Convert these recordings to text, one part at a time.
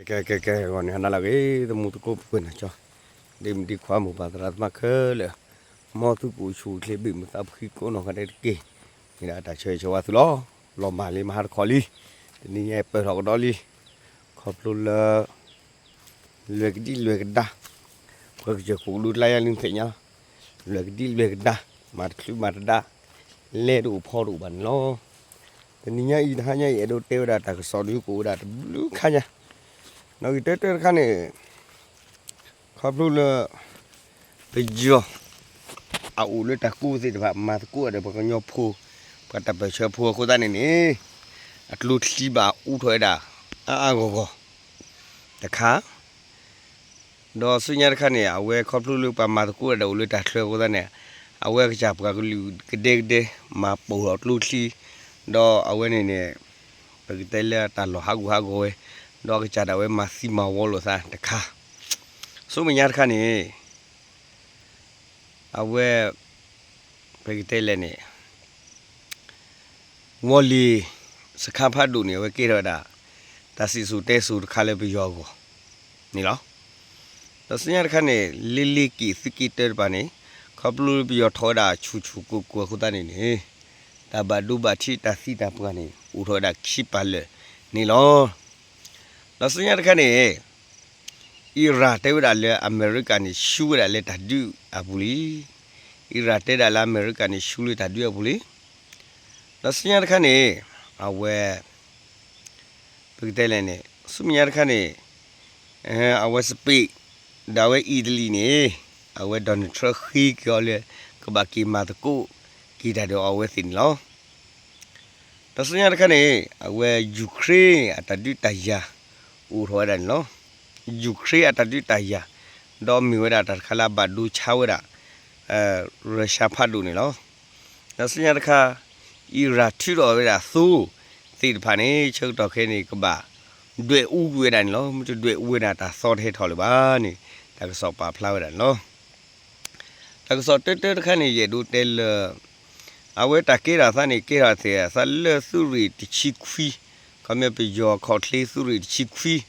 ကဲ ကဲ ကဲ ဂီၤန့ၣ် ဟါနၤလၢအဂ့ၤ သမူသကိး ပှဲၤနၤကၠီ, ဒ့မုၣ်ဒ့ခွါ မိၢ်ပၢ်သရၣ်သမါခဲလၢာ်, မ်သုကအိၣ်ဆူၣ်အိၣ်ချ့ ဘ့ၣ်မုာ်သးဖှံကိးနီၢ်ဂၤဒဲးတက့ၢ်. မ့ၢ်ဒၣ်တၢ်ဆၢဂ့ၤဆၢဝါသုလီၤ. လီၤမၢ်လံ မဟါတခီလံ, တနံၤညါပၢၢ်ထီၣ်ကဒီးလံ, ခီဖျိလၢ လွဲၢ်ကဒံလွဲၢ်ကဒါ, ပှၤကစၢၢ်ခိၣ်ကဒုးကျါယါလံသ့ၣ်ညါလီၤ. လွဲၢ်ကဒံလွဲၢ်ကဒါ, မၤတချုးမၤတဒါ, လဲၤတအိၣ်ဖီတအိၣ်ဘၣ်န့ၣ်လီၤ. တနံၤညါအံၤ တဟါညါအံၤ အဲၣ်ဒိးတဲဝဲဒၣ်တၢ်ကစီၣ်ဒုးကအိၣ်ဝဲဒၣ်တဘျုးခါညါ, နီၣ်ဂံၢ်တၢတၢတခါန့ၣ် ခီဖျိလၢ ပယီၤ အအိၣ်လၢတၢ်ကူသ့ၣ်တဖၣ် မၤသကိးဒီးပှၤကညီဖိ, ပှၤတၢ်ပၢၢ်ဆၢဖိအဃိသတးန့ၣ်န့ၣ်, အကျိချံဘၣ်အူထီၣ်ဝဲဒၣ် အါအါဂီၢ်ဂီၢ် တခါ, ဒီးဆူညါတခါန့ၣ် အဝဲခီဖျိလၢပှၤမၤသကိးဒီးအိၣ်လၢတၢ်ချၢအဃိသတးန့ၣ်, အဝဲအကစၢ်ပှၤကလုာ်ကဒဲကဒဲ မၤပိာ်ထီၣ်ကျိချံ, ဒီးအဝဲန့ၣ်န့ၣ် ပကတဲလၢတၢ်လီၢ်ဟးဂူာ်ဟးဂီၤဝဲ, ဒီးအကစၢ်ဒၣ်ဝဲမၤသံမၤဝီလိာ်သးတခါ, ဆူမဲာ်ညါတခါန့ၣ် အဝဲ ပကတဲလဲၣ်န့ၣ် ဝီၤလ့ၤစခါဖးဒိၣ်န့ၣ် အဝဲကဲထီၣ်ဝဲဒၣ် တၢ်စံၣ်စိၤတဲစိၤတခါလၢပယီၤအဂီၢ်န့ၣ်လီၤ. ဒီးဆူညါတခါန့ၣ် လ့လ့က့ၤသုးက့ၤတၢတဖၣ်န့ၣ် ခီဖျိလၢပယီၤထီၣ်ဝဲဒၣ်ဆူၣ်ဆူၣ်ကိၢ်ကိၢ်အဃိသတးန့ၣ်န့ၣ် တၢ်ဘၣ်ဒိဘၣ်ထံးတၢ်သံတၢ်ပှၢ်န့ၣ် အိၣ်ထီၣ်ဝဲဒၣ်ခံပာ်လၢာ်န့ၣ်လီၤ. ဒီးဆူညါတခါန့ၣ် အံရၣ်တဲဝဲဒၣ်လၢအမဲရကၤန့ၣ် ဆူဝဲဒၣ်လၢတၢ်ဒုးအပူၤလံ. အံရၣ်တဲဒၣ်လၢအမဲရကၤန့ၣ် ဆူလၢတၢ်ဒုးအပူၤလံ. ဒီးဆူညါတခါန့ၣ် အဝဲ ပကတဲလဲၣ်န့ၣ် ဆူမဲာ်ညါတခါန့ၣ် အဝဲစပ့း ဒီးအဝဲအံၣ်တလံၤန့ၣ် အဝဲ Donald Trump ဃ့က့ၤအီၤလၢ ကဘၣ်က့ၤမၤသကိးက့ၤတၢ်ဒီးအဝဲသ့ၣ်န့ၣ်လီၤ. ဒီးဆူညါတခါန့ၣ် အဝဲ Ukraine အတၢ်ဒုးတၢ်ယၤ အိၣ်ထီၣ်ဝဲဒၣ်န့ၣ်လီၤ. Ukraine အတၢ်ဒုးတၢ်ယၤ ဒီးမ့ၢ်ဝဲဒၣ်တၢ်တခါလၢအဘၣ်ဒိဆါဝဲဒၣ် Russia ဖးဒိၣ်န့ၣ်လီၤ. ဒီးဆူညါတခါ အံရၣ်ထုးထီၣ်ဝဲဒၣ်သိသ့ၣ်တဖၣ်န့ၣ် ဆၢကတီၢ်ခဲအံၤန့ၣ် ကဘၣ်ဒွဲၣ်အူကွံာ်ဝဲဒၣ်န့ၣ်လီၤ. မ့ၢ်တဒွဲၣ်အူဝဲဒၣ် တၢ်သီတဟဲထီၣ်လၢၤဘၣ်န့ၣ် တၢ်ကစီၣ်ပာ်ဖျါဝဲဒၣ်န့ၣ်လီၤ. တၢ်ကစီၣ်တၢတၢတခါန့ၣ် ယအဲၣ်ဒိးတဲလၢ အဝဲတၢ်ကဲထီၣ်အသးန့ၣ် ကဲထီၣ်သ့ၣ်အသးလၢသုးရ့ၣ်တဆံခွံ, ခီပညီပယီၤခီၣ်ချ့သုးရ့ၣ်တဆံခွံ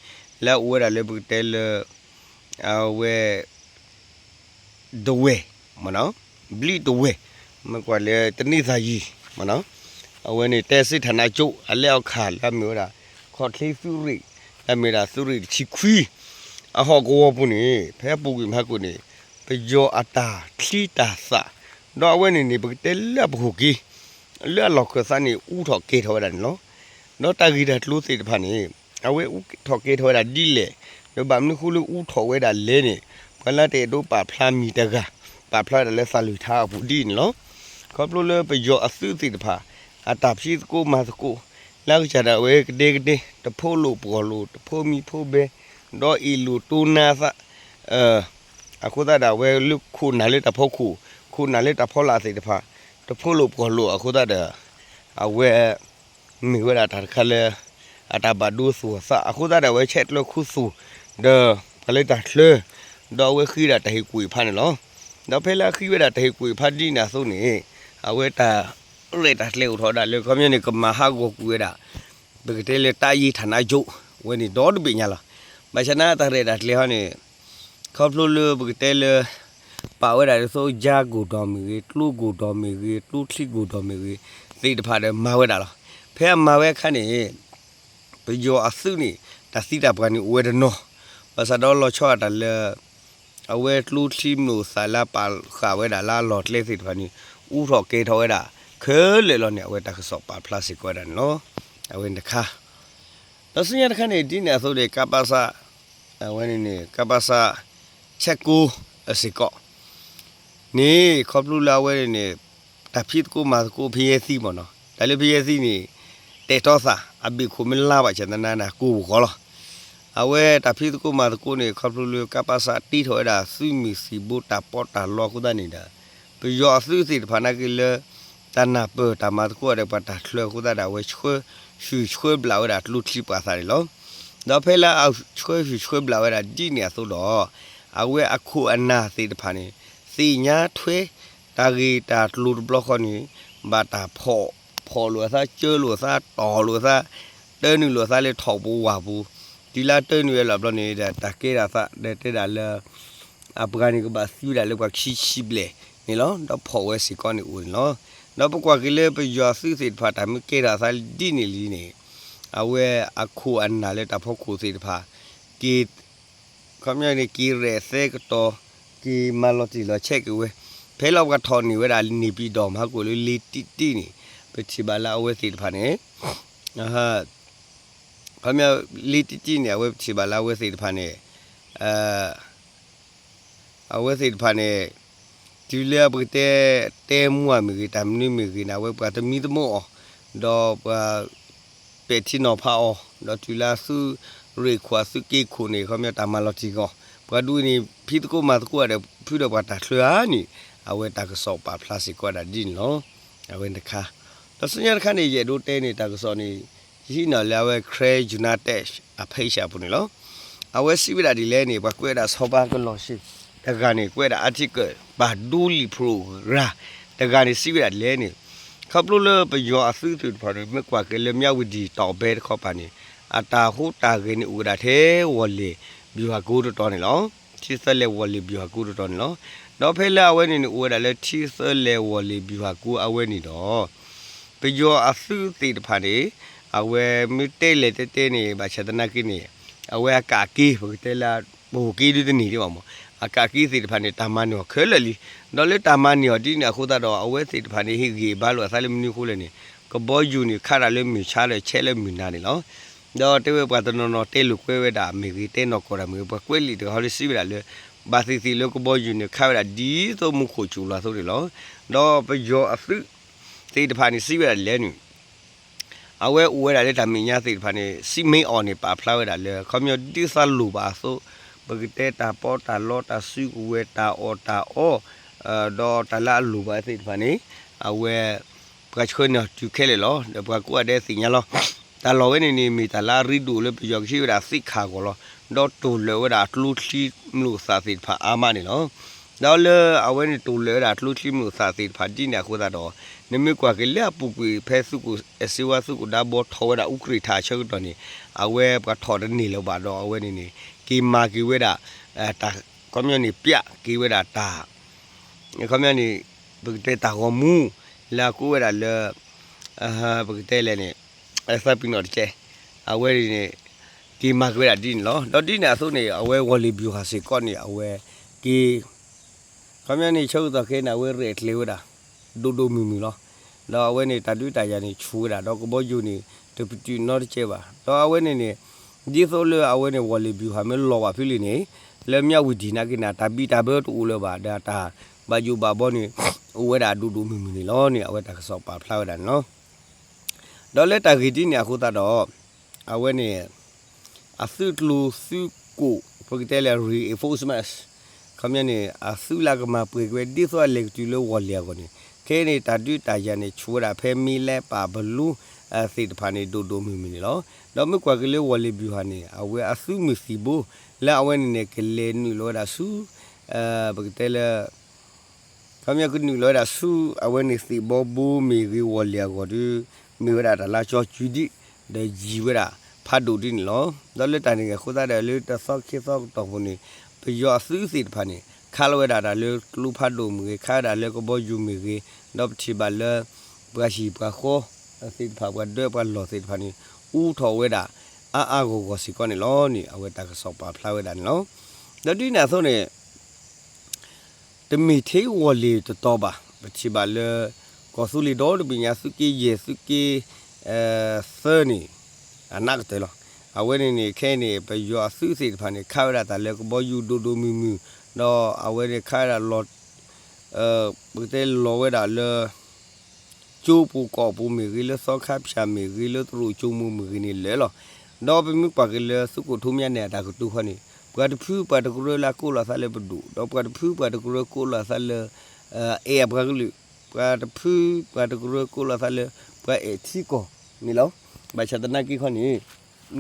လၢအအိၣ်ဝဲဒၣ်လၢပကတဲလၢ အဝဲ ဒဝဲၢ် မ့ၢ်နီၤ, ဘျံးဒဝဲၢ် မ့ၢ်ကွၢ်လၢတန့သးယံၤ မ့ၢ်နီၤ, အဝဲန့ၣ် တဲစ့ဌာနချုပ် အလဲအီၤခးလၢအမ့ၢ်ဝဲဒၣ် ခီၣ်ချ့သုးရ့ၣ် လၢအမ့ၢ်ဝဲဒၣ်သုးရ့ၣ်တဆံခွံ အဟီၣ်ကဝီၤပူၤန့ၣ် ဖဲအပူၤကွံာ်မဟါကိၣ်န့ၣ် ပယီၤအတၢ်ချံတၢ်သၣ် ဒီးအဝဲန့ၣ်န့ၣ် ပကတဲလၢအပူၤကွံာ် လၢအလီၢ်ခၢၣ်သးန့ၣ် အူထီၣ်ကဲထီၣ်ဝဲဒၣ်န့ၣ်လီၤ. ဒီးတၢ်ဂ့ၢ်တၢ်ကျိၤသ့ၣ်တဖၣ်န့ၣ် အဝဲအူထီၣ်ကဲထီၣ်ဝဲဒၣ်ဒ်လဲၣ်, ဒီးဘၣ်မနုၤဃိလၢအူထီၣ်ဝဲဒၣ်လဲၣ်န့ၣ် ပှၤလၢတအဲၣ်ဒိးပာ်ဖျါမံၤတဂၤ ပာ်ဖျါဝဲဒၣ်လၢသးလုၢ်ထါအပူၤဒ်န့ၣ်လီၤ. ခီဖျိလၢပယီၤအသုးသ့ၣ်တဖၣ် အတၢ်ဖံးသကိးမၤသကိး လၢအကစၢ်ဒၣ်ဝဲကဒဲကဒဲ တဖိလိာ်ပှီၢ်လိာ် တဖိမံၤဖိဘဲ ဒီးအ့ၣ်လိာ်တိနါသး အဃိသတးဒီးအဝဲလၢခိၣ်နၢ်လၢတၢ်ဖီခိၣ် ခိၣ်နၢ်လၢတၢ်ဖီလာ်သ့ၣ်တဖၣ် တဖိလိာ်ပှီၢ်လိာ်အဃိသတးဒီး အဝဲ မ့ၢ်ဝဲဒၣ်တၢ်တခါလၢ အတၢ်ဘၣ်ဒိသူၣ်အသးအဃိသတးဒီး အဝဲဆဲးကျၢခိသူၣ် ဒီးပှၤလၢတၢ်ချၢ ဒီးအဝဲဃ့ဒၣ်တၢ်ဟ့ၣ်ကူၣ်ဟ့ၣ်ဖးန့ၣ်လီၤ. ဒီးဖဲလၢအဃ့ဝဲဒၣ်တၢ်ဟ့ၣ်ကူၣ်ဟ့ၣ်ဖးဒ်န့ၣ်အသိးန့ၣ် အဝဲတၢ်ရဲၣ်တၢ်ကျဲၤအိၣ်ထီၣ်ဝဲဒၣ်လၢ ခီပညီန့ၣ် ကမၤဟးဂီၤကွံာ်ဝဲဒၣ် ပကတဲလၢတၢ်ယ့ၢ်ဌာနချုပ် ဝဲန့ၣ်ဒီတဘ့ၣ်ညါလီၤ. ဘၣ်ဆၣ်နာ်တၢ်ရဲၣ်တၢ်ကျဲၤဟီန့ၣ် ခီဖျိလၢပကတဲလၢ ပာ်ဝဲဒၣ်ဒ်သိး ကြားကိုယ်တော်မ့ၢ်ဂ့ၤ, ကျိုးကိုယ်တော်မ့ၢ်ဂ့ၤ, ကျိချံကိုယ်တော်မ့ၢ်ဂ့ၤ သ့ၣ်တဖၣ်ဒီးမၤဝဲဒၣ်လီၤ. ဖဲအမၤဝဲအခါန့ၣ် ပယီၤအသုးန့ၣ် တၢ်သံတၢ်ပှၢ်န့ၣ်အိၣ်ဝဲတနီၤ, ဘၣ်ဆၣ်ဒီးလီၤဆီအတၢ်လၢ အဝဲကျိချံမျိာ်သၣ်လၢပာ်ဃာ်ဝဲဒၣ်လၢအလီၢ်ကျဲသ့ၣ်တဖၣ်န့ၣ် အူထီၣ်ကဲထီၣ်ဝဲဒၣ် ခဲလၢာ်လီၤန့ၣ် အဝဲတၢ်ကစီၣ်ပာ်ဖျါစ့ၢ်ကီးဝဲဒၣ်န့ၣ်လီၤ. အဝဲန့ၣ်တခါ ဒီးဆူညါတခါန့ၣ် ဒ်န့ၣ်အသိးန့ၣ် ကပစ အဝဲန့ၣ်န့ၣ် ကပစ ဆယ့်ကိုး အစ့ၢ်ကီး န့ၣ် ခီဖျိလၢအဝဲန့ၣ်န့ၣ် တၢ်ဖံးသကိးမၤသကိးဖဲယဲၢ်သံမ့ၢ်နီၤ, တၢ်လၢဖဲယဲၢ်သံန့ၣ် တဲာ်တီသး အဘ့ၣ်ခိၣ်မ့ၢ်လါဘၣ်ဆၣ်သနာ်က့ ကိၢ်ပူၤဃီလီၤ. အဝဲတၢ်ဖံးသကိးမၤသကိးန့ၣ် ခီဖျိလၢကပစ တ့ထီၣ်ဝဲဒၣ်သုးမုၢ်သံၣ်ဘိတၢ်ပီးတၢ်လီအဃိသတးန့ၣ်ဒီး ပယီၤအသုးသ့ၣ်တဖၣ်နာ်က့လၢ တၢ်နၢ်ပၢၢ်တၢ်မၤသကိးအီၤဒီးပှၤတၢ်ချၢအဃိသတးဒီး အဝဲဆှၢ ဆှၢဘျးဝဲဒၣ်ကျိချံပှၤသးန့ၣ်လီၤ. ဒီးဖဲလၢအဆှၢဆှၢဘျးဝဲဒၣ်ဒ်န့ၣ်အသိးဒီး အဝဲအခိၣ်အနၢ်သ့ၣ်တဖၣ်န့ၣ် သ့ၣ်ညါထွဲ တၢ်ဂ့ၢ်တၢ်ကျိၤတဘျီဃီန့ၣ် ဘၣ်တၢ်ဖီၣ် ဖီၣ်လိာ်အသး ကၢလိာ်အသး တီၢ်လိာ်အသး တၢနုာ်လိာ်အသးလၢထိၣ်ပူၤဝၣ်ပူၤ တုၤလၢတၢၢ်န့ၢ်ဝဲလီၤဘျီန့ၣ်ဒီး တၢ်ကဲထီၣ်အသးဒီးတဲဒၣ်လၢ အပှၤန့ၣ်ကဘၣ်သံဝဲဒၣ်လၢပှၤခံဆံဘျဲၣ်န့ၣ်လီၤ. ဒီးဖီၣ်ဝဲစ့ၢ်ကီးန့ၣ်အိၣ်န့ၣ်လီၤ. ဒီးပကွၢ်က့ၤလၢပယီၤအသုးသ့ၣ်တဖၣ် တၢ်မ့ၢ်ကဲထီၣ်အသးဒ်န့ၣ်လံန့ၣ် အဝဲအခိၣ်အနၢ်လၢတၢ်ဖီခိၣ်သ့ၣ်တဖၣ် က့ၤ ခီပညီန့ၣ် က့ၤရဲၣ်သဲကတီၤ က့ၤမၤလီၤတံၢ်လီၤဆဲးက့ၤဝဲ ဖဲလၢပှၤထီၣ်န့ၢ်ဝဲဒၣ် နေပြည်တော် မဟာကို လၢလ့တံၢ်တံၢ်န့ၣ် ပထံၣ်ဘၣ်လၢအဝဲသ့ၣ်တဖၣ်န့ၣ် ခီပညီ လ့တံၢ်တံၢ်န့ၣ် အဝဲပထံၣ်ဘၣ်လၢအဝဲသ့ၣ်တဖၣ်န့ၣ် အဝဲသ့ၣ်တဖၣ်န့ၣ် တုၤလၢပကတဲ တဲမူအမ့ၢ်ဂ့ၤ တၢ်မနုၤမ့ၢ်ဂ့ၤန့ၣ် အဝဲပှၤတမံသမိးအီၤ ဒီးပှၤ ပဲာ်ထံနီၤဖးအီၤ ဒီးတုၤလၢအသုးရ့ၣ်ခိၣ်အသုးက့ခိၣ်န့ၣ် ခီပညီတၢ်မၤလီၤတံၢ်အီၤ ပှၤဒ်အံၤန့ၣ် ဖံးသကိးမၤသကိးဒီး ဖုဒီးပှၤတၢ်ချၢဧါန့ၣ် အဝဲတၢ်ကစီၣ်ပာ်ဖျါစ့ၢ်ကီးဒၣ်ဒ်န့ၣ်လီၤ. အဝဲတခါ ဒီးဆူညါတခါန့ၣ် ယအဲၣ်ဒိးတဲန့ၣ် တၢ်ကစီၣ်န့ၣ် ယဟံးန့ၢ်လၢအဝဲ Karen United အ page အပူၤန့ၣ်လီၤ. အဝဲစံးဝဲဒၣ်ဒ်လဲၣ်န့ၣ် ပှၤကွဲးဒၣ်စီၤပၤကလီၤစ့ၢ် တဂၤန့ၣ် ကွဲးဒၣ် article ပာ်ဒိလံာ် program တဂၤန့ၣ် စံးဝဲဒၣ်ဒ်လဲၣ်န့ၣ် ခီဖျိလၢပယီၤအသုးသ့ၣ်တဖၣ်န့ၣ် မ့ၢ်ကွၢ်က့ၤလၢ မြဝတီ တီၢ်ဘဲတခီပၤန့ၣ် အတၢ်ဟူးတၢ်ဂဲၤန့ၣ် အိၣ်ဝဲဒၣ်ထဲ ဝီၢ်လ့ၣ် ဗျူဟာကုန်း တတီၤန့ၣ်လီၤ. ထံသၢလဲၢ် ဝီၢ်လ့ၣ် ဗျူဟာကုန်း တတီၤန့ၣ်လီၤ. ဒီးဖဲလၢအဝဲန့ၣ်န့ၣ် အိၣ်ဝဲဒၣ်လၢထံသၢလဲၢ် ဝီၢ်လ့ၣ် ဗျူဟာကုန်း အဝဲန့ၣ်ဒီး ပယီၤအသုးသ့ၣ်တဖၣ်န့ၣ် အဝဲမ့ၢ်တဲလဲၣ်တဲတဲန့ၣ် ဘၣ်ဆၣ်သနာ်က့န့ၣ် အဝဲအကးက့ ပကတဲလၢ ပဟိၣ်က့ဒုတန့ၢ်ဒံးဘၣ်မး အကးက့သ့ၣ်တဖၣ်န့ၣ် တၢ်မၤန့ၢ်အီၤခဲလၢာ်လံ. ဒီးလၢတၢ်မၤန့ၢ်အီၤဒ်န့ၣ်အဃိသတးဒီး အဝဲသ့ၣ်တဖၣ်န့ၣ် ဟ့ၣ်ဂံၢ်ဘါလိာ်အသးလၢမနုၤအဃိလဲၣ်န့ၣ် ကဘီယူၤန့ၣ် ခးတၢ်လၢမုၢ်ဆါဒီး ဆဲးလၢမုၢ်နၤန့ၣ်လီၤ. ဒီးတဲဝဲပှၤတနီၤနီၤတဲလိာ်ကွဲဝဲဒၣ်မ့ၢ်ဂ့ၤ တဲနီၢ်ကီၢ်တၢ်မ့ၢ်ဂ့ၤ ပှၤကွဲးလံာ်တဂၤဟီဒီးစံးဝဲဒၣ်လၢ ဘၣ်သ့ၣ်သ့ၣ်လၢကဘီယူၤန့ၣ် ခးဝဲဒၣ်ဒ်သိးမူခိၣ်စူၤလီၤအသိးန့ၣ်လီၤ. ဒီးပယီၤအသုးသ့ၣ်တဖၣ်န့ၣ် စံးဝဲဒၣ်ဒ်လဲၣ်န့ၣ် အဝဲအိၣ်ဝဲဒၣ်လၢတၢ်မဲာ်ညါသ့ၣ်တဖၣ်န့ၣ် စံးမ့ၢ်အီၤန့ၣ် ပာ်ဖျါဝဲဒၣ်လၢ ခီပညီဒ်သိးလိၣ်ဘၣ်အသိး ပကတဲတၢ်ပီးတၢ်လီ တၢ်စုကဝဲၤ တၢ်အီၣ်တၢ်အီ ဒီးတၢ်လၢအလိၣ်ဘၣ်သ့ၣ်တဖၣ်န့ၣ် အဝဲ ပှၤဆှၢန့ၢ်အီၤတုၤခဲလၢာ်လီၤ. ဒီးပှၤကိးဂၤဒဲးသ့ၣ်ညါလီၤ. တၢ်လီၢ်ဝဲန့ၣ်န့ၣ် မ့ၢ်တၢ်လၢအရ့ဒိၣ်လၢပယီၤကဟ့ၣ်ဝဲဒၣ်သ့ၣ်ခၣ်အဂီၢ်လီၤ. ဒီးတိၢ်လၢာ်ဝဲဒၣ်အကျိချံမျိာ်သၣ်သ့ၣ်တဖၣ်အါမးန့ၣ်လီၤ. ဒီးလၢအဝဲန့ၣ်တိၢ်လၢာ်ဝဲဒၣ်အကျိချံမျိာ်သၣ်သ့ၣ်တဖၣ်ဒ်န့ၣ်အဃိသတးဒီး နမ့ၢ်ကွၢ်က့ၤလၢအပူၤကွံာ်ဖဲသုးခိၣ်အဲၣ်စ့ဝါ သုးခိၣ်ဒါဘီထီၣ်ဝဲဒၣ်အူကြံၣ်ထၣ်အဆၢကတီၢ်န့ၣ် အဝဲပှၤထီၣ်တန့ၢ်လၢၤဘၣ်ဒီးအဝဲန့ၣ်န့ၣ် က့ၤမၤက့ၤဝဲဒၣ် တၢ် ခီပညီန့ၣ် ပျဲက့ၤဝဲဒၣ်တၢ် ခီပညီန့ၣ် ပကတဲတၢ်ဂီၤမူ လၢအကိးဝဲဒၣ်လၢ ပကတဲလဲၣ်န့ၣ် သးပ့ၤနီၣ်တကဲ အဝဲန့ၣ်န့ၣ် က့ၤမၤက့ၤဝဲဒၣ်ဒ်န့ၣ်လီၤ. ဒီးဒ်န့ၣ်အသိးန့ၣ် အဝဲဝီၢ်လ့ၣ်ဗျူဟာစ့ၢ်ကီးန့ၣ် အဝဲက့ၤ ခီပညီန့ၣ် ဆၢကတီၢ်ခဲအံၤန့ၣ် အဝဲရဲၣ်ကျဲၤဝဲဒၣ် ဒိၣ်ဒိၣ်မုၢ်မုၢ်လီၤ. ဒီးအဝဲန့ၣ် တၢ်ဒုးတၢ်ယၤန့ၣ် ဆူၣ်ဝဲဒၣ် ဒီးကဘီယူၤန့ၣ် တပတုာ်နီတကဲဘၣ်. ဒီးအဝဲန့ၣ်န့ၣ် ဒ်သိးလၢအဝဲန့ၣ် ဝီၢ်လ့ၣ်ဗျူဟာမ့ၢ်လီၤဘၣ်ဖဲလံန့ၣ် လၢမြဝတီနာ်က့န့ၣ် တၢ်ဘံၣ်တၢ်ဘၢတအိၣ်လၢၤဘၣ် ဒီးတၢ်ဘၣ်ယိၣ်ဘၣ်ဘီန့ၣ် အိၣ်ဝဲဒၣ်ဒိၣ်ဒိၣ်မုၢ်မုၢ်န့ၣ်လီၤန့ၣ် အဝဲတၢ်ကစီၣ်ပာ်ဖျါဝဲဒၣ်န့ၣ်လီၤ. ဒီးလၢတၢ်ဂ့ၢ်ဒ်န့ၣ်အဃိသတးဒီး အဝဲန့ၣ် အသုးကျိၤသုးကိး ပကတဲလၢ reinforcement ခီပညီန့ၣ် အသုးလၢကမၤပှဲၤက့ၤဝဲ ဒ်သိးအလဲၤကတုၤလၢဝီၢ်လ့ၣ်အဂီၢ်န့ၣ် ခဲအံၤန့ၣ် တၢ်ဒုးတၢ်ယၤန့ၣ် ဆူၣ်ဝဲဒၣ်ဖဲမ့ၢ်လဲၣ်ပာ်ဘလူး သ့ၣ်တဖၣ်န့ၣ် ဒိၣ်ဒိၣ်မုၢ်မုၢ်န့ၣ်လီၤ. ဒီးမ့ၢ်ကွၢ်က့ၤလၢဝီၢ်လ့ၣ်ဗျူဟာ န့ၣ် အဝဲအသုးမုၢ်သံၣ်ဘိ လၢအဝဲန့ၣ်န့ၣ် ကလဲၤနုာ်လီၤဝဲဒၣ်ဆူ ပကတဲလၢ ခီပညီကနုာ်လီၤဝဲဒၣ်ဆူ အဝဲန့ၣ်သံၣ်ဘီဘိမ့ၢ်ဂ့ၤ ဝီၢ်လ့ၣ်အဂီၢ်ဒီး မ့ၢ်ဝဲဒၣ်တၢ်လၢကၠီကုဒံး ဒီးယံၤဝဲဒၣ်ဖးဒိၣ်ဒ်န့ၣ်လီၤ. ဒီးလၢတၢ်န့ၣ်အဃိသတးဒီး လၢတသီခံသီကတီၢ်ပူၤန့ၣ် ပယီၤအသုးသ့ၣ်တဖၣ်န့ၣ် ခးလီၤဝဲဒၣ်တၢ်လၢကျိဖးဒိၣ်မ့ၢ်ဂ့ၤ ခးဝဲဒၣ်လၢကဘီယူၤမ့ၢ်ဂ့ၤ ဒီးပထံၣ်ဘၣ်လၢ ပှၤဟံၣ်ပှၤဃီသ့ၣ်တဖၣ် ပှၤဒၢပှၤလီၢ်သ့ၣ်တဖၣ်န့ၣ် အူထီၣ်ဝဲဒၣ် အါအါဂီၢ်ဂီၢ်စ့ၢ်ကီးန့ၣ်လီၤန့ၣ် အဝဲတၢ်ကစီၣ်ပာ်ဖျါဝဲဒၣ်န့ၣ်လီၤ. ဒီးဒ်န့ၣ်အသိးန့ၣ် တမ့ၢ်ထဲဝီၢ်လ့ၣ်တတီၤဘၣ် ပထံၣ်ဘၣ်လၢ ကီၢ်သူလ့ၤဒီတဘ့ၣ်ညါ သုးက့ယဲၢ် သုးက့ သၢန့ၣ် အနးကတၢၢ်လီၤ. အဝဲန့ၣ်န့ၣ် ခဲအံၤန့ၣ် ပယီၤအသုးသ့ၣ်တဖၣ်န့ၣ် ခးဝဲဒၣ်တၢ်လၢကဘီယူၤဒိၣ်ဒိၣ်မုၢ်မုၢ် ဒီးအဝဲန့ၣ်ခးဝဲဒၣ်လီၤ ပကတဲလီၤဝဲဒၣ်လၢ ကၠိပူၤကီၢ်ပူၤမ့ၢ်ဂ့ၤ လၢသီခါဖၠၣ်မ့ၢ်ဂ့ၤ လၢသရိာ်ကၠိမူမ့ၢ်ဂ့ၤန့ၣ်လၢာ်လီၤ. ဒီးပမ့ၢ်ကွၢ်က့ၤလၢသုးခိၣ်ထူမၠါန့ၣ် အတၢ်ကတိၤခီန့ၣ် ပှၤတဖုပှၤတကရၢလၢအကိးလီၤသးလၢပဒိၣ် ဒီးပှၤတဖုပှၤတကရၢကိးလီၤသးလၢ အဲၣ်အပှၤကလုာ် ပှၤတဖုပှၤတကရၢကိးလီၤသးလၢ ပှၤအဲၣ်ထံကီၢ်န့ၣ်လီၤ. ဘၣ်ဆၣ်သနာ်က့ခီန့ၣ်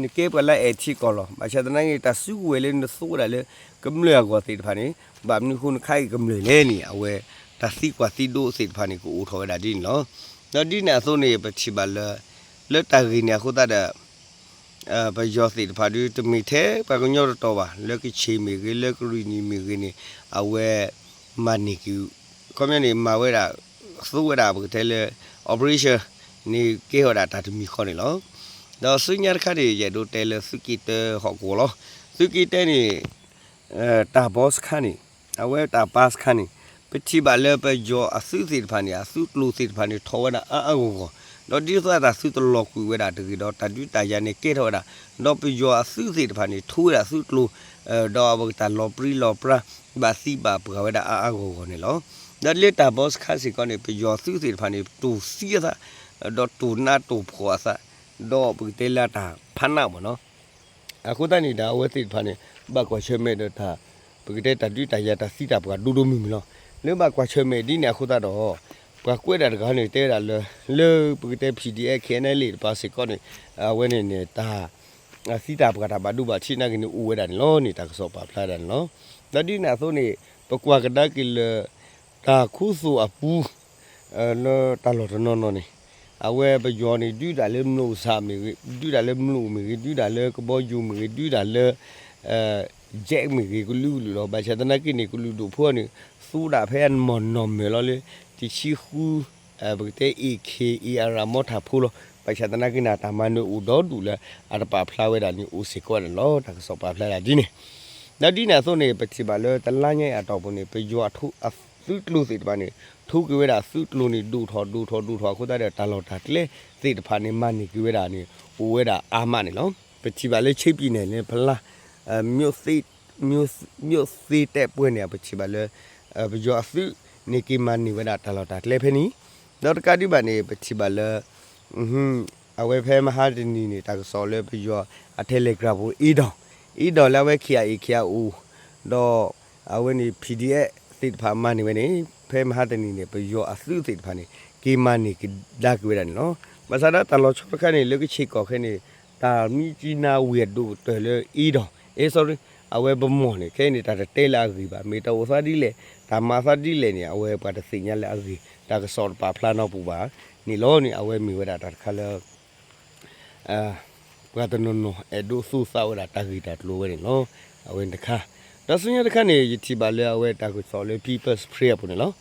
နကဲပှၤလၢအဲၣ်ထံကီၢ်လီၤ. ဘၣ်ဆၣ်သနာ်က့ တၢ်စုကဝဲၤလၢနသိးဝဲဒၣ်လၢ ကမျၢၢ်အဂီၢ်သ့ၣ်တဖၣ်န့ၣ် ဘၣ်မနုၤဃိနခးက့ၤကမျၢၢ်လဲၣ်န့ၣ် အဝဲ တၢ်သံကွၢ်သံဒိးသ့ၣ်တဖၣ်န့ၣ် ကအိၣ်ထီၣ်ဝဲဒၣ်ဒ်န့ၣ်လီၤ. ဒီးဒ်န့ၣ်အသိးန့ၣ် ပထံၣ်ဘၣ်လၢ လၢတၢ်ဂ့ၢ်န့ၣ်အဃိသတးဒီး ပယီၤသ့ၣ်တဖၣ်ဒုး တမ့ၢ်ထဲပှၤကညီတတီၤဘၣ်, လၢကခ့ၣ်မ့ၢ်ဂ့ၤ လၢကရံၣ်နံၣ်မ့ၢ်ဂ့ၤန့ၣ် အဝဲမၤန့ၢ်က့ၤ, ခီပညီန့ၣ် မၤဝဲဒၣ် သူဝဲဒၣ်ပကတဲလၢ operation န့ၣ် ကဲထီၣ်ဝဲဒၣ်တၢ်တမံၤဃီန့ၣ်လီၤ. ဒီးဆူညါတခါန့ၣ် ယအဲၣ်ဒိးတဲလၢသုးက့တၢဟီၣ်ကဝီၤလီၤ. သုးက့တၢန့ၣ် တၢ်ဘီစခါန့ၣ်, အဝဲတၢ်ပၢစခါန့ၣ်, ပထံၣ်ဘၣ်လၢပယီၤအသုးသ့ၣ်တဖၣ်န့ၣ် အသုးကျိၤသ့ၣ်တဖၣ်န့ၣ် ထီၣ်ဝဲဒၣ်အါအါဂီၢ်ဂီၢ်, ဒီးဒ်သိးတၢ်သုတလီၤကွံာ်ဝဲဒၣ်တဂ့ၤဒီး တၢ်ဒုးတၢ်ယၤန့ၣ်ကဲထီၣ်ဝဲဒၣ်, ဒီးပယီၤအသုးသ့ၣ်တဖၣ်န့ၣ် ထိဝဲဒၣ်သုးကျိၤ, ဒီးအဝဲကတၢ်လီၤပြံလီၤပြါ ဘၣ်သံဘၣ်ပှၢ်ဝဲဒၣ်အါအါဂီၢ်ဂီၢ်န့ၣ်လီၤ. ဒီးလၢတၢ်ဘီစခါစ့ၢ်ကီးန့ၣ် ပယီၤသုးသ့ၣ်တဖၣ်န့ၣ် တိၢ်သံအသး, ဒီးတိၢ်နးတိၢ်ဖှီၣ်အသး, ဒီးပကတဲလၢတၢ်ဖးနးမ့ၢ်နီၤ အဃိသတးန့ၣ်ဒီး အဝဲသ့ၣ်တဖၣ်န့ၣ် ဘၣ်ကွၢ်ဆၢၣ်မဲာ်ဒီးတၢ် ပကတဲတၢ်ဒုးတၢ်ယၤတၢ်သံတၢ်ပှၢ်ဒိၣ်ဒိၣ်မုၢ်မုၢ်လီၤ. လၢဘၣ်ကွၢ်ဆၢၣ်မဲာ်ဒ်န့ၣ်အဃိသတးဒီး ပှၤကွဲးဒၣ်တဂၤန့ၣ် တဲဝဲဒၣ်လၢ လၢပကတဲ P D F K N L A တပၤစ့ၢ်ကီးန့ၣ် အဝဲန့ၣ်န့ၣ် တၢ် သံတၢ်ပှၢ်တၢ်ဘၣ်ဒိဘၣ်ထံးနာ်က့န့ၣ် အိၣ်ဝဲဒၣ်န့ၣ်လီၤန့ၣ် တၢ်ကစီၣ်ပာ်ဖျါဒၣ်န့ၣ်လီၤ. ဒီးဒ်န့ၣ်အသိးန့ၣ် ပကွၢ်ကဒါက့ၤလၢ တၢ်ခူသူၣ်အပူၤ လၢတၢ်လီၢ်တနီၤနီၤန့ၣ် အဝဲပယီၤန့ၣ် ဒုးတၢ်လၢမျိာ်စၣ်မ့ၢ်ဂ့ၤ, ဒုးတၢ်လၢမျိာ်မ့ၢ်ဂ့ၤ, ဒုးတၢ်လၢကဘီယူၤမ့ၢ်ဂ့ၤ, ဒုးတၢ်လၢ jet မ့ၢ်ဂ့ၤ ကလုာ်ကလုာ်လီၤ. ဘၣ်ဆၣ်သနာ်က့န့ၣ် ကလုာ်ဒူၣ်ဖိန့ၣ် သူဒၣ်ဖဲအမီၢ်နီၢ်မၢၢ်လီၤလၢ တဆံဃု ပကတဲ A K A R မီထၢၣ်ဖိလီၤ. ဘၣ်ဆၣ်သနာ်က့န့ၣ် တၢ်မၤနၢၤအိၣ်ဒီဒူၣ်လၢ အတပာ်ဖျါဝဲဒၣ်န့ၣ် အိၣ်စ့ၢ်ကီးဝဲဒၣ်န့ၣ်လီၤ. တၢ်ကစီၣ်ပာ်ဖျါဒၣ်ဒ်န့ၣ် ဒီးဒ်န့ၣ်အသိးန့ၣ် ပထံၣ်ဘၣ်လၢတလါညါအံၤအတီၢ်ပူၤန့ၣ် ပယီၤအသုးကျိၤသ့ၣ်တဖၣ်န့ၣ် ထိက့ၤဝဲဒၣ်သုးကျိၤန့ၣ် ဒိၣ်ထီၣ်ဒိၣ်ထီၣ်ဒိၣ်ထီၣ်အဃိသတးဒီး တၢ်လီၢ်တၢ်ကျဲသ့ၣ်တဖၣ်န့ၣ် မၤန့ၢ်က့ၤဝဲဒၣ်န့ၣ် အိၣ်ဝဲဒၣ်အါမးန့ၣ်လီၤ. ပထံၣ်ဘၣ်လၢ ချင်းပြည်နယ် န့ၣ် ဖလါ မြို့သစ်တပ်ဖွဲ့ န့ၣ် ပထံၣ်ဘၣ်လၢ ပယီၤအသုးန့ၣ် က့ၤမၤန့ၢ်ဝဲဒၣ်တၢ်လီၢ်တၢ်ကျဲဖဲန့ၣ် ဒီးတကးဒံးဘၣ်န့ၣ် ပထံၣ်ဘၣ်လၢ အဝဲဖဲမဟါတနံၤန့ၣ် တၢ်ကစီၣ်လၢပယီၤအ Telegram ပူၤ အ့ဒီး အ့ဒီးလၢအဝဲ K I A K I O ဒီးအဝဲန့ၣ် P D F သ့ၣ်တဖၣ်မၤန့ၢ်ဝဲန့ၣ် ဖဲမဟါတနံၤန့ၣ် ပယီၤအသုးသ့ၣ်တဖၣ်န့ၣ် က့ၤမၤန့ၢ်ကဒါက့ၤဝဲဒၣ်န့ၣ်လီၤ. ဘၣ်ဆၣ်ဒီးတၢ်လီၤဆီတခါန့ၣ် လၢကဆ့ၣ်ကီၢ်ခဲန့ၣ် တၢ်မံကံနါဝ့ၢ်အဒိၣ်ကတၢၢ်လၢအ့ဒီး အဲ sorry အဝဲပမီၢ်န့ၣ် ခဲအံၤန့ၣ် တၢ်တတဲလၢအဂ့ၢ်ဘၣ်, မ့ၢ်တၢ်အိၣ်သးဒ်လဲၣ် တၢ်မၤသးဒ်လဲၣ်န့ၣ် အဝဲပှၤတသ့ၣ်ညါလၢအဂ့ၢ် တၢ်ကစီၣ်တပာ်ဖျါနီတပူၤဘၣ်န့ၣ်လီၤန့ၣ် အဝဲမ့ၢ်ဝဲဒၣ်တၢ်တခါလၢ ပှၤတနီၤနီၤ အဲၣ်ဒိးသူၣ်သးဝဲဒၣ်တၢ်ဂ့ၢ်တၢ်ကျိၤဝဲန့ၣ်လီၤ. အဝဲန့ၣ်တခါ ဒီးဆူညါတခါန့ၣ် ယထံၣ်ဘၣ်လၢအဝဲတၢ်ကစီၣ်လၢ People's Spring အပူၤန့ၣ်လီၤ.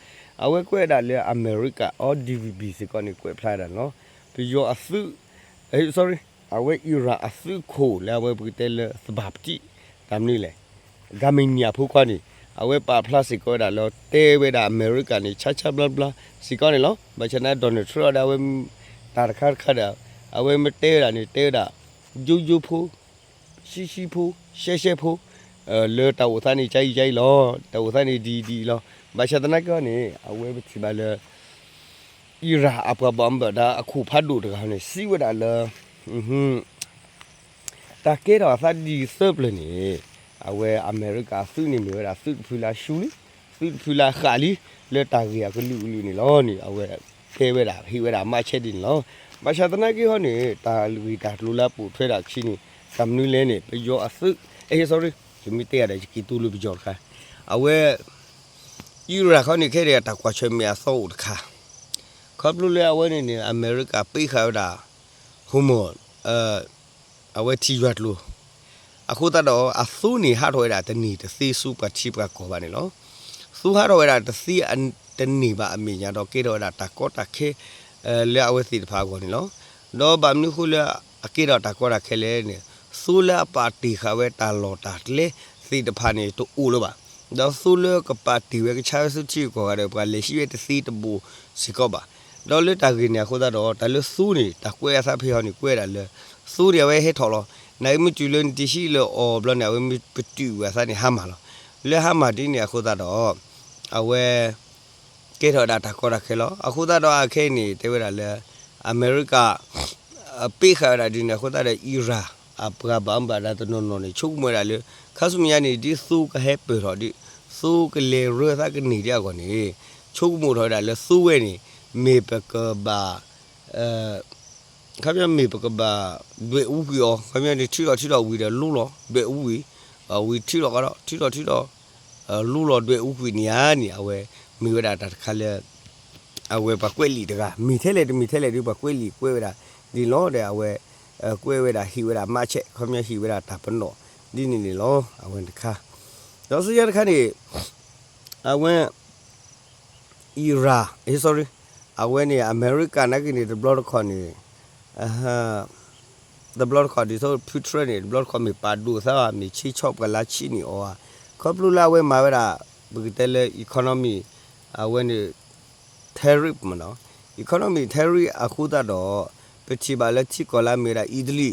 အဝဲကွဲးဒၣ်လၢအမဲရကၤ အီ D V B စ့ၢ်ကီးန့ၣ် ကွဲးဖျါဒၣ်န့ၣ်လီၤ. ပယီၤအသုး sorry အဝဲ Iran အသုးခိၣ်လၢအဝဲပကတဲလၢသဘၣ်ပတံၣ် တၢ်မနုၤလဲၣ် Khamenei အဖိခွါန့ၣ် အဝဲပာ်ဖျါစ့ၢ်ကီးဝဲဒၣ်လၢ တဲဝဲဒၣ်အမဲရကၤန့ၣ် ဆါဆါဘျါဘျါစ့ၢ်ကီးန့ၣ်လီၤ. ဘၣ်ဆၣ်န့ၣ် Donald Trump ဒီးအဝဲ တၢ်တခါတခါဒီး အဝဲမ့ၢ်တဲဝဲဒၣ်န့ၣ် တဲဝဲဒၣ် ယိယိဖိ ဆှံဆှံဖိ ရှဲရှဲဖိ လၢတၢ်အိၣ်သးန့ၣ် ကအံၤကအံၤလီၤ. တၢ်အိၣ်သးန့ၣ်ဒ်အံၤဒ်အံၤလီၤ. ဘၣ်ဆၣ်သနာ်က့န့ၣ် အဝဲပထံၣ်ဘၣ်လၢ Iran အပှၤဘၣ်မူဘၣ်ဒါအခိၣ်ဖးဒိၣ်တဂၤန့ၣ် စံးဝဲဒၣ်လၢ တၢ်ကဲထီၣ်အသးဒ်သၢပျၢၤန့ၣ် အဝဲအမဲရကၤအသုးန့ၣ် မ့ၢ်ဝဲဒၣ်သုးတဖုလၢအရှုံးလံ, သုးတဖုလၢအဃၣ်လံ လၢတၢ်ဂ့ၢ်အကလုာ်ကလုာ်န့ၣ်လီၤန့ၣ် အဝဲတဲဝဲဒၣ် ဟ့ၣ်ဝဲဒၣ်မၤဆဲးဒ်န့ၣ်လီၤ. ဘၣ်ဆၣ်သနာ်က့ဟီန့ၣ် တၢ်ဂ့ၢ်တၢ်ကျိၤလၢအပိာ်ထွဲဒၣ်အခံန့ၣ် တၢ်မနုၤလဲၣ်န့ၣ် ပယီၤအသုး အဲ sorry ယမ့ၢ်တဲယၤဒီး ယက့ၤတူၢ်လၢပယီၤတခါ အဝဲ Iran ခီန့ၣ် ခဲအံၤတၢ်ကွၢ်ဆၢၣ်မဲာ်အသီအိၣ်တခါ ခီဖျိလၢအဝဲန့ၣ်န့ၣ် အမဲရကၤပ့းဃာ်ဝဲဒၣ် Hormuz အဝဲထံယွၤကျိၤ အဃိသတးဒီး အသိန့ၣ်ဟးထီၣ်ဝဲဒၣ်တန့ၢ်တသ့ဆူ ပှၤထံပှၤကီၢ်ဘၣ်န့ၣ်လီၤ. သိဟးထီၣ်ဝဲဒၣ်တသ့တန့ၢ်ဘၣ်အမဲာ်ညါဒီး ကဲထီၣ်ဝဲဒၣ်တၢ်ကီတၢ်ခဲ လၢအဝဲသ့ၣ်တဖၣ်အဂီၢ်န့ၣ်လီၤ. ဒီးဘၣ်မနုၤဃိလၢအကဲထီၣ်တၢ်ကီတၢ်ခဲလဲၣ်န့ၣ် သိလၢအပာ်တ့ၢ်ဃာ်ဝဲတၢ်လီၢ်တၢ်ကျဲသ့ၣ်တဖၣ်န့ၣ် တအိၣ်လၢၤဘၣ်. ဒီးသိလၢကပာ်တ့ၢ်ဝဲကဆါဝဲဆူထံဂုၤကီၢ်ဂၤဒီး ပှၤလဲၤဟံးဝဲတသ့တဘိစ့ၢ်ကီးဘၣ်. ဒီးလၢတၢ်ဂ့ၢ်န့ၣ်အဃိသတးဒီး တၢ်လၢသိန့ၣ် တၢ်ကွဲးအသးဖဲဟီန့ၣ် ကွဲးဒၣ်လၢ သိန့ၣ်အဝဲဟဲထီၣ်လီၤ. နာ်က့မ့ၢ်တုၤလၢနတဟံးလၢအီၤဘျီန့ၣ် အဝဲမ့ၢ်ပတုာ်ဝဲအသးန့ၣ် ဟါမၢ်လီၤ. လၢဟါမၢ်ဒ်န့ၣ်အဃိသတးဒီး အဝဲ ကဲထီၣ်ဝဲဒၣ်တၢ်ကီတၢ်ခဲလီၤ. အဃိသတးဒီးအခဲအံၤန့ၣ် တဲဝဲဒၣ်လၢ အမဲရကၤ ပ့းဃာ်ဝဲဒၣ်ဒ်န့ၣ်အဃိသတးဒီး Iran အပှၤဘၣ်မူဘၣ်ဒါတနီၤနီၤန့ၣ် ဆိကမိၣ်ဝဲဒၣ်လၢ ခါဆူမဲာ်ညါန့ၣ် ဒ်သိကဟဲပၢၢ်ထီၣ်ဒ် သိကလဲၤရၢသးကန့ၢ်ဒ်အဂီၢ်န့ၣ် ဆိကမိၣ်ထီၣ်ဝဲဒၣ်လၢသိဝဲန့ၣ် မ့ၢ်ပကဘၣ် ခီပညီမ့ၢ်ပကဘၣ်ဒွဲၣ်အူကွံာ်အီၤ ခီပညီန့ၣ် ထုးထီၣ်ထုးထီၣ်ဝံၤဒီးလိလီၤ ဒွဲၣ်အူဝံၤ ဝံၤထုးထီၣ်ကဒီး ထုးထီၣ်ထုးထီၣ် လိလီၤဒွဲၣ်အူကွံာ်န့ၣ်ဧါန့ၣ် အဝဲမ့ၢ်ဝဲဒၣ်တၢ်တခါလၢ အဝဲပှၤကွဲးလံာ်တဂၤ မ့ၢ်ထဲလဲၣ်တမ့ၢ်ထဲလဲၣ်ဒီး ပှၤကွဲးလံာ်ကွဲးဝဲဒၣ်ဒ်န့ၣ်လီၤ. ဒီးအဝဲ ကွဲးဝဲဒၣ်ဟ့ၣ်ဝဲဒၣ်မးဆဲး ခီပညီဟ့ၣ်ဝဲဒၣ်တၢ်ပနီၣ် ဒ်န့ၣ်န့ၣ်လီၤ. အဝဲတခါ ဒီးဆူညါတခါန့ၣ် အဝဲ Iran, အ့ sorry, အဝဲန့ၣ် အမဲရကၤနာ်က့န့ၣ် တဘျီတခီၣ်န့ၣ် တဘျီတခီၣ်ဒ်သိး ဖုထြၢၣ်န့ၣ် တဘျီတခီၣ်မ့ၢ်ပာ်ဒိၣ်သးဘၣ် မ့ၢ်ဆ့ဆီၣ်ပှၤလၢဆံးန့ၣ်အီၤဧါ, ခီဖျိလၢအဝဲမၤဝဲဒၣ် ပကတဲလၢ economy အဝဲန့ၣ် tariff မ့ၢ်နီၤ, economy tariff အဃိသတးဒီး ပထံၣ်ဘၣ်လၢထံကီၢ်လၢအမ့ၢ်ဝဲဒၣ် Italy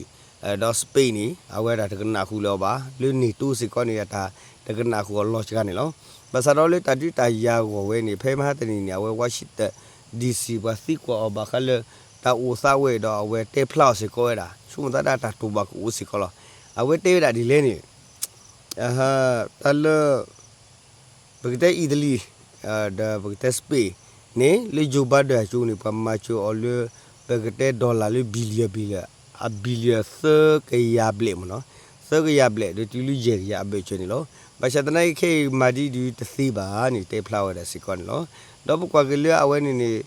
ဒီး Spain န့ၣ် အဝဲဒၣ်တကနၣ်ဃုာ်လၢၤအီၤဘၣ်, လၢ NATO စ့ၢ်ကီးန့ၣ် အတၢ်တကနၣ်ဃုာ်အီၤလီၤစှၤန့ၣ်လီၤ. ဘၣ်ဆၣ်ဒီးလၢတၢ်ဒုးတၢ်ယၤအဂီၢ်ဝဲန့ၣ် ဖဲမဟါတနံၤန့ၣ် အဝဲ Washington D C ပှၤသံကွၢ်အီၤဘၣ်ဃးလၢ တၢ်အိၣ်သးဝဲဒီးအဝဲတဲဖျါအီၤစ့ၢ်ကီးဝဲဒၣ် ဆိကမိၣ်သးဒၣ်တၢ်တိာ်ဘၣ်ကအိၣ်စ့ၢ်ကီးလီၤ. အဝဲတဲဝဲဒၣ်ဒ်လဲၣ်န့ၣ် တၢ်လၢ ပကတဲ Italy ဒီးပကတဲ Spain န့ၣ် လၢ Joe Biden အစိၤန့ၣ် ပှၤမၤစၢၤအီၤလၢ ပကတဲ dollar လၢ billion billion အ billion သၢကယၤဘျဲၣ်မ့ၢ်နီၤ, သၢကယၤဘျဲၣ်ဒီးတုၤလၢယဲၢ်ကယၤအဘၢၣ်စၢၤန့ၣ်လီၤ. ဘၣ်ဆၣ်သနာ်က့ခဲအံၤမၤဒ်ဒုးတသ့ဘၣ်န့ၣ် တဲဖျါဝဲဒၣ်စ့ၢ်ကီးန့ၣ်လီၤ. ဒီးပကွၢ်က့ၤလၢအဝဲန့ၣ်န့ၣ်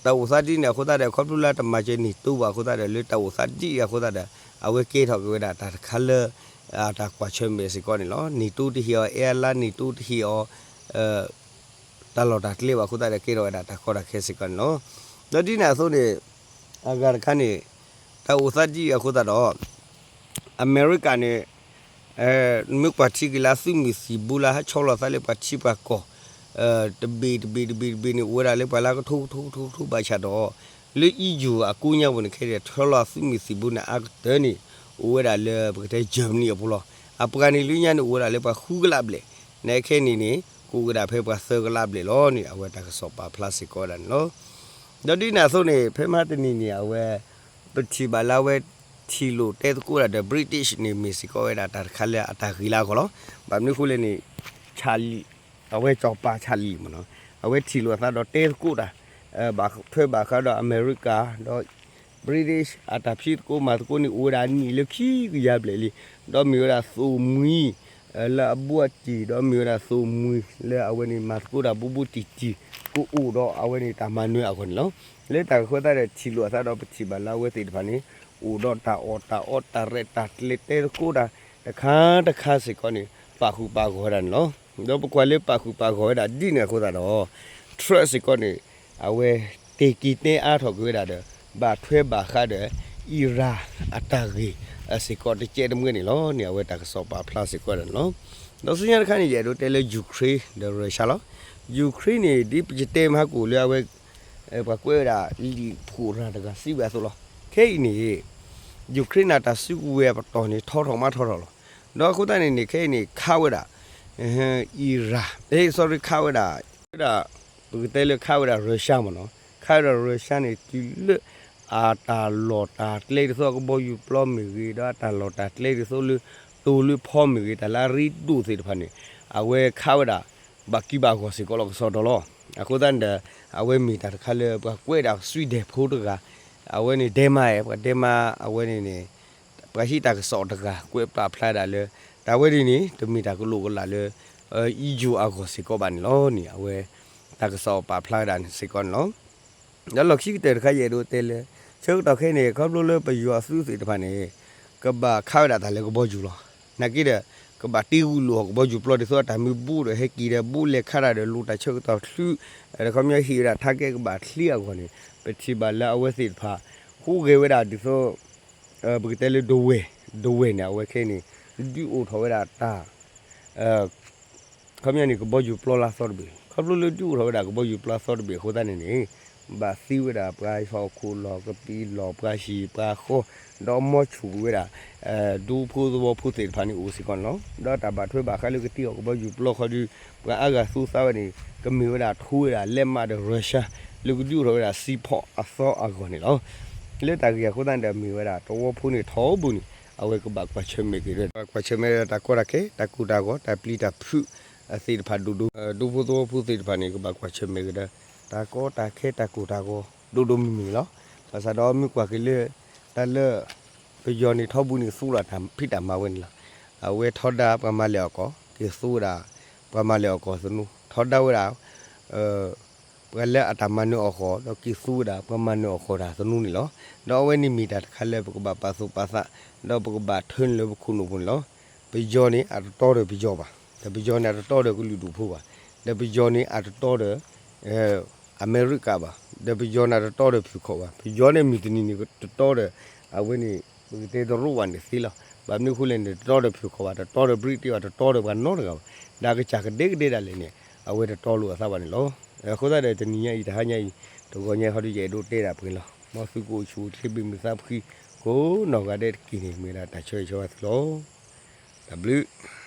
တၢ်အိၣ်သးဒ်န့ၣ်အဃိသတးဒီး ခီဖျိလၢတမၤစၢၤ NATO ဘၣ်အဃိသတးဒီး လၢတၢ်အိၣ်သးဒ်အံၤအဃိသတးဒီး အဝဲကဲထီၣ်က့ၤဝဲဒၣ်တၢ်တခါလၢ တၢ်ကွၢ်ဆၢၣ်မဲာ်စ့ၢ်ကီးန့ၣ်လီၤ. NATO တဟ့ၣ်အီၤ airline, NATO တဟ့ၣ်အီၤ တၢ်လီၢ်တၢ်ကျဲဘၣ်အဃိသတးဒီး ကဲထီၣ်ဝဲဒၣ်တၢ်ကီတၢ်ခဲစ့ၢ်ကီးန့ၣ်လီၤ. ဒီးဒ်န့ၣ်အသိးန့ၣ် အဂၤတခါန့ၣ် တၢ်အိၣ်သးဒ်အံၤအဃိသတးဒီး အမဲရကၤန့ၣ် မ့ၢ်ကွၢ်ထံက့ၤလၢအသုးမုၢ်သံၣ်ဘိလၢဟးဆီလီၤသးလၢပှၤထံပှၤကီၢ် တဘ့ၣ်တဘ့ၣ်တဘ့ၣ်တဘ့ၣ်န့ၣ် အိၣ်ဝဲဒၣ်လၢပှၤလၢကထိကထိကထိကထိဘၣ်ဆၣ်ဒီး လၢ E U အကိးညါပူၤန့ၣ် ခဲအံၤဆီလီၤသုးမုၢ်သံၣ်ဘိန့ၣ် အါကတၢၢ်န့ၣ် အိၣ်ဝဲဒၣ်လၢပကတဲ Germany အပူၤလီၤ. အပှၤန့ၣ်လၢညါန့ၣ် အိၣ်ဝဲဒၣ်လၢပှၤဃုကလးဘျဲၣ်, နခဲအံၤန့ၣ်န့ၣ် ကအိၣ်ဝဲဒၣ်ဖဲပှၤသၢကလးဘျဲၣ်လီၤန့ၣ် အဝဲတၢ်ကစီၣ်ပာ်ဖျါစ့ၢ်ကီးဝဲဒၣ်န့ၣ်လီၤ. ဒီးဒ်န့ၣ်အသိးန့ၣ် ဖဲမဟါတနံၤန့ၣ် အဝဲ ပထံၣ်ဘၣ်လၢအဝဲထံၣ်လိာ်တဲသကိးတၢ်ဒီး British န့ၣ် မ့ၢ်စ့ၢ်ကီးဝဲဒၣ်တၢ်တခါလၢအတၢ်ဂ့ၤလၢအဂီၢ်လီၤ. ဘၣ်မနုၤအဃိလဲၣ်န့ၣ် Charlie အဝဲစီၤပၤ Charlie မ့ၢ်နီၤ, အဝဲထံၣ်လိာ်အသးဒီးတဲသကိးတၢ် ဘၣ်ထွဲဘၣ်ဃးဒီးအမဲရကၤ ဒီး British အတၢ်ဖံးသကိးမၤသကိးန့ၣ် အိၣ်ဝဲဒၣ်နံၣ်လၢခံကယၤဘျဲၣ်လံ, ဒီးမ့ၢ်ဝဲဒၣ်သိၣ်မှံ လၢအဘူးအတံၢ် ဒီးမ့ၢ်ဝဲဒၣ်သိၣ်မှံလၢအဝဲန့ၣ်မၤသကိးတၢ်ဘူးဘူးတံၢ်တံၢ် ကအိၣ်ဒီးအဝဲန့ၣ်တၢ်မၤနၢၤအဂီၢ်န့ၣ်လီၤ. လၢတၢ်အဃိသတးဒီး ထံၣ်လိာ်အသးဒီးပထံၣ်ဘၣ်လၢအဝဲသ့ၣ်တဖၣ်န့ၣ် အိၣ်ဒီးတၢ်အီၣ်တၢ်အီတၢ်ရဲၣ်တၢ်ကျဲၤတဲသကိးတၢ် တခါတခါစ့ၢ်ကီးန့ၣ် ပာ်ဃုာ်ပာ်ဂီၢ်ဝဲဒၣ်န့ၣ်လီၤ. ဒီးပကွၢ်လၢပာ်ဃုာ်ပာ်ဂီၢ်ဝဲဒၣ်ဒ်န့ၣ်အဃိသတးဒီး Trump စ့ၢ်ကီးန့ၣ် အဝဲတဲက့ၤတဲအါထီၣ်က့ၤဝဲဒၣ်ဒီး ဘၣ်ထွဲဘၣ်ဃးဒီး Iran အတၢ်ဂ့ၢ်စ့ၢ်ကီးတကဲးတမှဲန့ၣ်လီၤန့ၣ် အဝဲတၢ်ကစီၣ်ပာ်ဖျါစ့ၢ်ကီးဝဲဒၣ်န့ၣ်လီၤ. ဒီးဆူညါတခါန့ၣ် ယအဲၣ်ဒိးတဲလၢ Ukraine ဒီး Russia လီၤ. Ukraine န့ၣ် ဒ်ပကတဲမဟါကိၣ်လၢအဝဲ ပှၤကွဲးဝဲဒၣ်လံာ်ဖိၣ်ရၢ်တဂၤစံးဝဲအသိးလီၤ. ခဲအံၤန့ၣ် Ukraine န့ၣ် တၢ်စုကဝဲၤအပတီၢ်န့ၣ် ထီထီၣ်မးထီထီၣ်လီၤ. ဒီးအဃိသတးန့ၣ်န့ၣ် ခဲအံၤန့ၣ် ခးဝဲဒၣ် Iran, အ့ sorry, ခးဝဲဒၣ် ဝဲဒၣ် ပကတဲလၢခးဝဲဒၣ် Russia မ့ၢ်နီၤ, ခးဝဲဒၣ် Russia န့ၣ် တုၤလၢ အတၢ်လီၢ်တၢ်ကျဲဒ်သိးအကဘီယူၤပျီမ့ၢ်ဂ့ၤ ဒီးအတၢ်လီၢ်တၢ်ကျဲဒ်သိးလၢ တိၤလၢဖီမ့ၢ်ဂ့ၤ တၢ်လၢအရ့ဒိၣ်သ့ၣ်တဖၣ်န့ၣ် အဝဲခးဝဲဒၣ် ဘၣ်ကံဘၣ်ဂီၢ်စ့ၢ်ကီးလီၤ ကစီဒီလီၤ. အဃိသတးန့ၣ်ဒီး အဝဲမ့ၢ်တၢ်တခါလၢပှၤကွဲးဒၣ် Sweden ဖိတဂၤ, အဝဲန့ၣ် Denmark ပှၤ Denmark အဝဲန့ၣ်န့ၣ် ပှၤဟံးတၢ်ကစီၣ်တဂၤ ကွဲးပာ်ဖျါဒၣ်လၢ တၢ်ဝဲဒ်န့ၣ် တမ့ၢ်တၢ်ကလိာ်ကလးလၢ EU အဂီၢ်စ့ၢ်ကီးဘၣ်န့ၣ်လီၤန့ၣ် အဝဲ တၢ်ကစီၣ်ပာ်ဖျါဝဲဒၣ်န့ၣ်စ့ၢ်ကီးန့ၣ်လီၤ. ဒီးလီၢ်ခံကတၢၢ်တခါ ယအဲၣ်ဒိးတဲလၢ ဆၢကတီၢ်ခဲအံၤန့ၣ် ခီဖျိလၢပယီၤအသုးသ့ၣ်တဖၣ်န့ၣ် ကဘၣ်ခးဝဲဒၣ်တၢ်လၢကဘီယူၤလီၤ. နာ်က့ဒီး ကဘၣ်တ့ဂုာ်လိာ်အီၤကဘီယူၤပျီ ဒ်သိးအတၢ်မ့ၢ်ဘူးဒီးဟဲက့ၤဒီး ဘူးလဲၤခးတၢ်ဒီး လိၣ်တၢ်ဆၢကတီၢ်ချုး ဒီးခီပညီဟ့ၣ်ဝဲဒၣ် target ကဘၣ်ချ့အဂီၢ်န့ၣ် ပထံၣ်ဘၣ်လၢအဝဲသ့ၣ်တဖၣ် ဟူးဂဲၤဝဲဒၣ်ဒ်သိး ပကတဲလၢ ဒဝဲၢ်, ဒဝဲၢ်န့ၣ် အဝဲခဲအံၤန့ၣ် ဒုးအိၣ်ထီၣ်ဝဲဒၣ်တၢ် ခီပညီန့ၣ် ကဘီယူၤပျီလၢအသီတဘ့ၣ်, ခီဖျိလၢဒုးအိၣ်ထီၣ်ဝဲဒၣ်ကဘီယူၤပျီအသီတဘ့ၣ်အဃိသတးန့ၣ်န့ၣ် ဘၣ်သံဝဲဒၣ်ပှၤဟီၣ်ခိၣ်လီၢ်ကပံာ်လီၢ် ပှၤဟံၣ်ပှၤဃီ ဒီးမီဆူၣ်ကွံာ်ဝဲဒၣ် ဒူဖိသဝီဖိသ့ၣ်တဖၣ်န့ၣ်အိၣ်စ့ၢ်ကီးန့ၣ်လီၤ. ဒီးတၢ်ဘၣ်ထွဲဘၣ်ဃးလၢကတ့အီၤကဘီယူၤပျီခီဒုး ပှၤအါဂၤသူသးဝဲန့ၣ် ကမ့ၢ်ဝဲဒၣ်ထိဝဲဒၣ် လက်မှတ် ဒီး Russia လၢကဒုးအိၣ်ထီၣ်ဝဲဒၣ် seaport အသီအဂီၢ်န့ၣ်လီၤ. လၢတၢ်ဂ့ၢ်အဃိသတးန့ၣ်ဒီး မ့ၢ်ဝဲဒၣ်သဝီဖိန့ၣ်ထီဘိန့ၣ် အဝဲကဘၣ်ကွၢ်ဆၢၣ်မဲာ်က့ၤဒီး ကွၢ်ဆၢၣ်မဲာ်ဒီးတၢ်ကီတၢ်ခဲ တၢ်ကိၢ်တၢ်ဂီၤ တၢ်ပျံၤတၢ်ဖုးသ့ၣ်တဖၣ်ဒိၣ်ဒိၣ် ဒူဖိသဝီဖိသ့ၣ်တဖၣ်န့ၣ် ကဘၣ်ကွၢ်ဆၢၣ်မဲာ်က့ၤဒီး တၢ်ကီတၢ်ခဲတၢ်ကိၢ်တၢ်ဂီၤဒိၣ်ဒိၣ်မုၢ်မုၢ်န့ၣ်လီၤ. ဘၣ်ဆၣ်ဒီးမ့ၢ်ကွၢ်က့ၤလၢ တၢ်လၢ ပယီၤန့ၣ်ထီဘိန့ၣ် သူလီၤတၢ်ဖံးတၢ်မၤဝဲန့ၣ်လီၤ. အဝဲထီဒါပှၤမၤလဲၢ်အီၣ်ကီၢ် က့ၤသူဝဲဒၣ် ပှၤမၤလဲၢ်အီၣ်ကီၢ်သနူ ထီဒါဝဲဒၣ် ပှၤလၢအတၢ်မၤနၢၤအီၣ်ဃီၣ် ဒီးက့ၤသူဝဲဒၣ် ပှၤမၤနၢၤအီၣ်ဃီၣ်တၢ်သနူန့ၣ်လီၤ. ဒီးအဝဲန့ၣ်မ့ၢ်တၢ်တခါလၢပကဘၣ်ပာ်သူၣ်ပာ်သး ဒီးပကဘၣ်ထၢနုာ်လၢပခိၣ်နူာ်ပူၤန့ၣ်လီၤ. ပယီၤန့ၣ် အတတီဒီးပယီၤဘၣ်, ဒီးပယီၤန့ၣ် အတတီဒီးကလုာ်ဒူၣ်ဖိဘၣ်, ဒီးပယီၤန့ၣ် အတတီဒီး အမဲရကၤဘၣ်, ဒီးပယီၤန့ၣ် အတတီဒီးဖုၣ်ခီၣ်ဘၣ်. ပယီၤန့ၣ်မုၢ်တနံၤန့ၣ် တတီဒီး အဝဲန့ၣ် ပကတဲတရူးဘၣ်န့ၣ်သ့လီၤ. ဘၣ်မနုၤအဃိလဲၣ်န့ၣ် တတီဒီးဖုၣ်ခီၣ်ဘၣ်, တတီဒီး British ဘၣ်, တတီဒီးပှၤနီတဂၤဘၣ်. ဒီးအကစၢ်ကဒဲကဒဲဒၣ်လဲာ်န့ၣ် အဝဲတတီလိာ်အသးဘၣ်န့ၣ်လီၤ. အဃိသတးဒီး တနံၤညါအံၤ တဟါညါအံၤ တဂီၤညါအံၤ ဟီဒုးယအဲၣ်ဒိးတဲဒၣ်ပှဲၤလီၤ. မ်သုကအိၣ်ဆူၣ်အိၣ်ချ့ ဘၣ်မုာ်သးဖှံ ကိးနီၢ်ဂၤဒဲးတက့ၢ်န့ၣ် မ့ၢ်ဝဲဒၣ်တၢ်ဆၢဂ့ၤဆၢဝါသုလီၤ. တၢ်ဘျုး